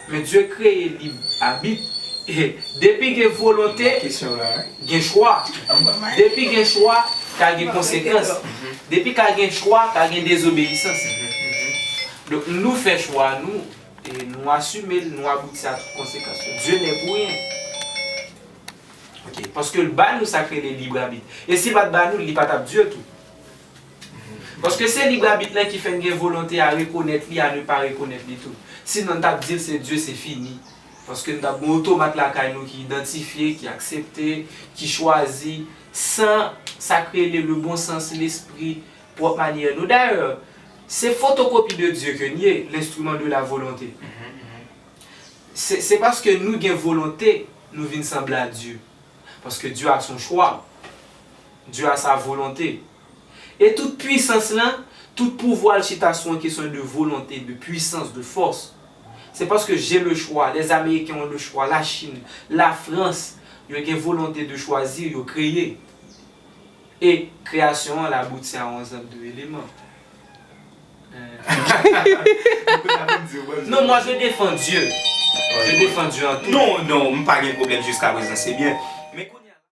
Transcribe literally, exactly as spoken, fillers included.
Men Dye kreye lib abit. E depi gen volonte, Kesyon la, wi. Gen chwa. Depi gen chwa, ka gen konsekans. Depi ka gen chwa, ka gen dezobeyisans. Donk, nou fè chwa nou, e nou asime l, nou abouti a tout konsekans yo. Dye nè pou ryen. Ok. Paske l ba nou sa k rele lib abit. E si l pa t ba nou l, li pa t ap Dye tou. Paske se lib abit lan ki fè n gen volonte a rekonèt li, a ne pa rekonèt li tou. Sinon, n t ap di l se Dye, se fini. Paske n t ap gen otomat lakay nou ki idantifye, ki aksepte, ki chwazi, san sa k rele le bon sens, lespri, pwòp manyè nou. Dayè, se fotokopi de Dye ke n ye, l'instrument de la volonté. Se se paske nou gen volonte, nou vin sanble a Dye. Paske Dye a son chwa. Dye a sa volonte. E tout pwisans lan, tout pouvwa l chita sou yon kesyon de volonte, de pwisans, de fòs. Se paske j'ai le choix, les Américains ont le choix, la Chine, la France, yo gen volonte de chwazi, yo kreye. E kreyasyon an la abouti a yon ansanm de eleman. Euh, Non, moi je défends Dieu. Je défends Dieu en tout. Non, non, m pa gen pwoblèm jiska prezan, se byen. Men kounye